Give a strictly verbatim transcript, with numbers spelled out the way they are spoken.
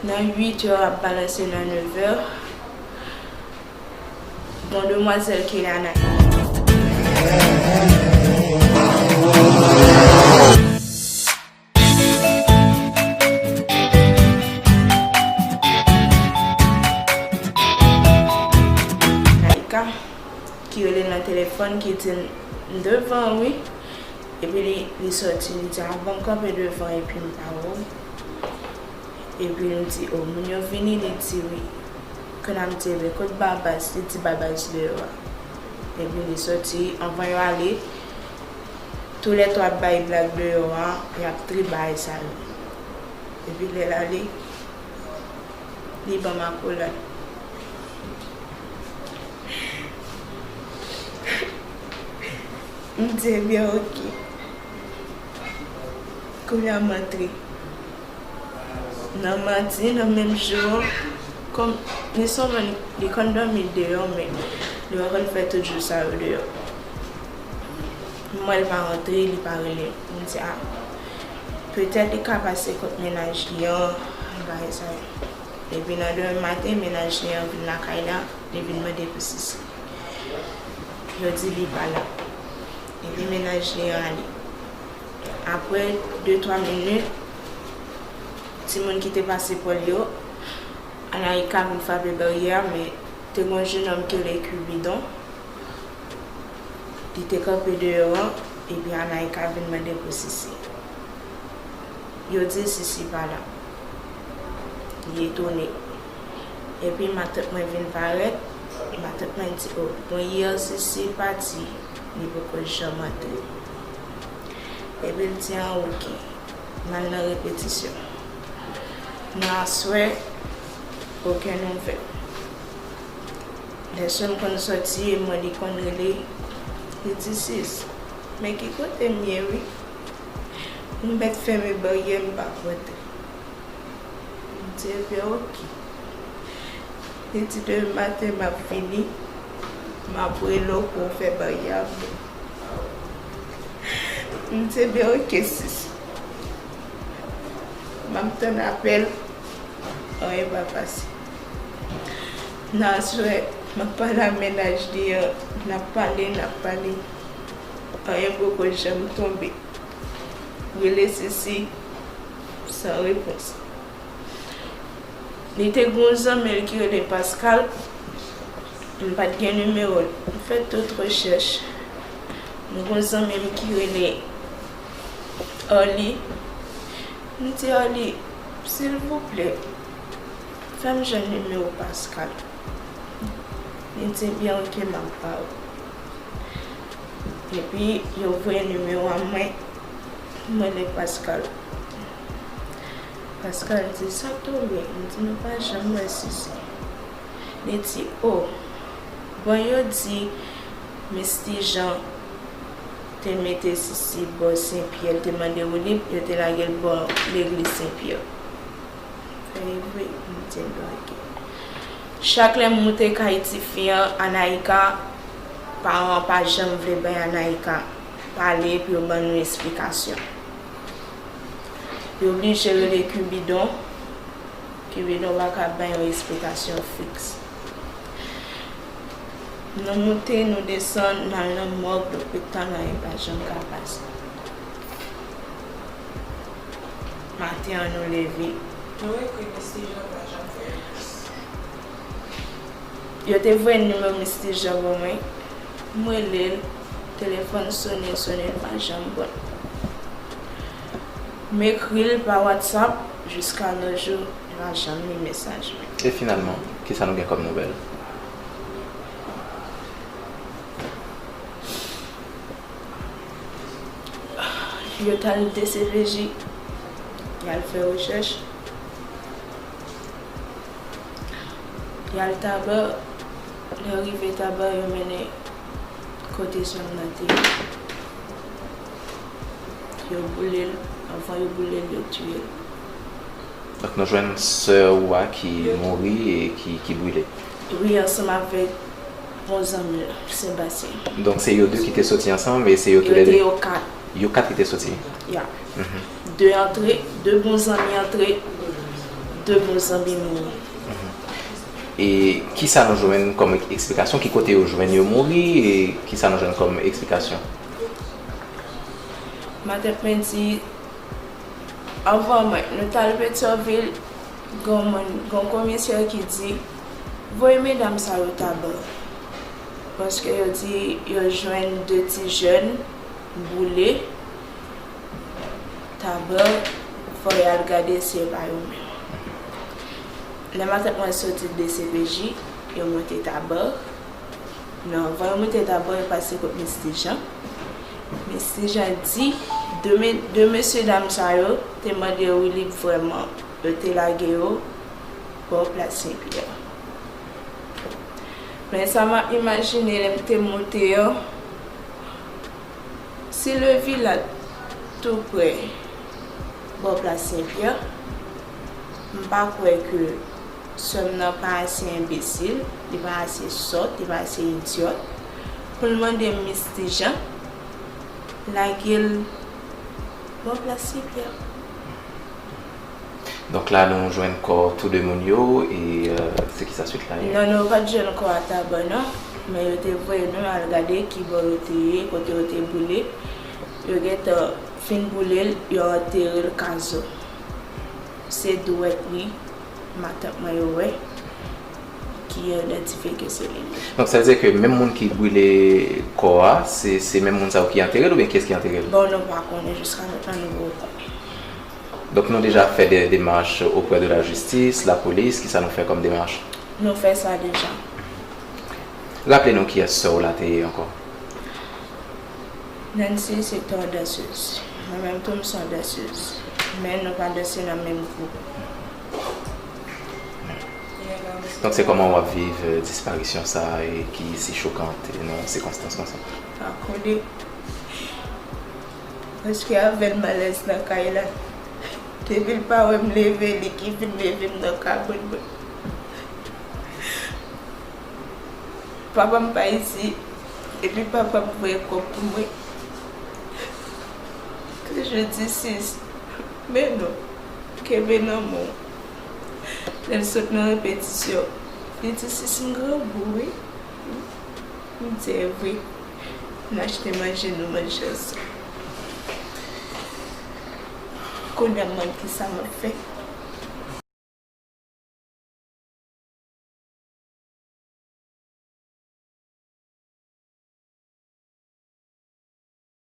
Nan uit è, ap balanse nan nèf è. Gon demwazèl ki la nan Naika, ki rele nan telefòn, ki di m, "M devan w, wi." Epi li, li soti, li di, "A bon, kanpe devan epi m pa wè w." Epi m di, "O, moun yo vini?" Li di, "Wi." Kounye a m di, "Ebyen, kot Babas?" Li di, "Babas deyò a." Epi li soti, anvan yo ale, toulètwa ap bay blag deyò a, y ap triye bagay sa yo. Epi lè l ale, li ban m akolad. M di, "Ebyen, oke." Kounye a m antre. Nan madi, nan menm jou an, kòm li se yon moun, li konn dòmi deyò, men li pa konn fè tout jou sa yo deyò. M wè l pa rantre, li pa rele m. M di, "A, petèt li ka pase kot mennaj li an, bagay sa yo." Epi nan demen maten, mennaj li an vin lakay la, li vin mande pou Sisi. Yo di li pa la. Epi mennaj li an ale. Apre de twa minit, timoun ki te pase pa l yo, Anaïka vin frape baryè a, men te gen yon jenòm ki rele Cupidon. Li te kanpe deyò an, epi Anaïka vin mande pou Sisi. Yo di l Sisi pa la. Li etone. Epi matant mwen vin parèt, matant mwen di, "O, bon, yè Sisi pati, li poko janm antre." Epi l di, "A, oke." M al nan repetisyon. Nan aswè, okenn nouvèl. Lè sè m konn sòti, e mwen li konn rele, li di, "Sis, men ki kote m ye, wi? M mèt fèmen baryè, m pa kontre." M di, "Ebyen, oke." Li di, "Demen maten, m ap vini, m ap rele w pou w fè baryè avè m." M di, "Ebyen, oke, sis." M ap tann apèl, anyen pa pase. Nan aswè, m ap pale ak mennaj li an, n ap pale, n ap pale. Anyen poko janm tonbe. Rele Sisi, san repons. Li te gen yon zanmi l ki rele Pascal. M pa t gen nimewo l. M fè tout rechèch. M gen yon zanmi m ki rele Arly. M di Arly, "Silvouplè, fè m jwenn nimewo Pascal." Li di, "Ebyen, oke, m ap ba w." Epi, yo voye nimewo a mwen, mwen rele Pascal. Pascal di, "Sa k tonbe?" M di, "Nou pa janm wè Sisi." Li di, "O, bon, yo di Misty Jean te mete Sisi bò Sen Pyè, l te mande woulib, yo te lage l bò legliz Sen Pyè." Sa e vre, m di l, "Oke." Chak lè m moute kay tifi an, Anaïka, paran an pa janm vle bay Anaïka pale pou yo ban nou esplikasyon. Yo oblije rele Cupidon. Cupidon pa ka bay yon esplikasyon fiks. Nou moute, nou desann, n al nan mòg, lopital, anyen pa janm ka pase. Maten an, nou leve. Nou ekri Misty Jean pa janm fè repons. Yo te voye nimewo Misty Jean ban mwen. M rele l, telefòn sonnen, sonnen, l pa janm pran. M ekri l pa WhatsApp, jiska nos jours, li pa janm li mesaj mwen. E finalman, kisa nou gen kòm nouvèl? Yo t al D C P J, y al fè rechèch. Y al Taba, lè yo rive Taba, yo mennen kote sè m nan te ye. Yo boule l, anvan yo boule l, yo tiye l. Donk, nou jwenn sè ou a ki mouri e ki, ki brile. Wi, ansanm avèk bon zanmi l, Sébastien. Donk, se yo de ki te soti ansanm e se yo toulède? Yo te yo kat. Yo kat ki te soti? Ya. Mhm. De antre, de bon zanmi antre, de nos zanmi nou ye. E kisa nou jwenn kòm eksplikasyon? Ki kote yo jwenn yo mouri? E kisa nou jwenn kòm eksplikasyon? Matant mwen di, anvan mwen, nou t al Petyonvil, gon moun, gon komisè ki di, voye medam sa yo Taba. Paske yo di yo jwenn de ti jèn boule Taba, fò y al gade si e pa yo menm. Lè matant mwen soti de D C P J, yo monte Taba. Non, anvan yo monte Taba, yo pase kot Misti Jan. Misti Jan di, de, me, de mesye dam sa yo te mande Wilib vrèman, yo te lage yo bò Plas Sen Pyè. Men sa m ap imajine lè m te monte an, si Levilat tou prè bò Plas Sen Pyè, m pa kwè ke sè m nan pa ase enbesil, li pa ase sòt, li pa ase idyòt pou l mande Misti Jan lage l bò Plas Sen Pyè. Donk la, nou jwenn kò tou de moun yo, e euh, se ki sa swit la ye? Non, nou pa t jwenn kò a Taba non, men yo te voye nou al gade ki bò yo te ye, kote yo te boule. Yo gentan fin boule l, yo antere l Kazo. Se dwèt li, matant mwen yo wè, ki idantifye ke se li menm. Donk sa vle di ke menm moun ki brile kò a, se se menm moun sa yo ki antere l oubyen kiyès ki antere l? Bon, nou pa konnen, jiska mentnan nou poko konnen. Donk nou deja fè de demach oprè de la jistis, lapolis, kisa nou fè kòm demach? Nou fè sa deja. Raple nou kiyès sè w la te ye ankò? Nancy se te yon dansez. Mwen menm tou m se yon dansez. Men nou pa danse nan menm gwoup. Donk se kòman w ap viv euh, disparisyon sa a e ki si chokant e nan yon sikonstans konsa? Pa konnen. Paske avè l malèz nan kay la. Depi l pa wè m leve, li ki vin leve m nan kabann mwen. Papa m pa isi, epi papa m voye kòb pou mwen. Toujou di sis, men non, kenbe nan men w. Lè l sot nan repetisyon, li di sis m grangou wi. M di e vre. M achte manje nou manje ansanm. Kounye a m mande kisa m ap fè.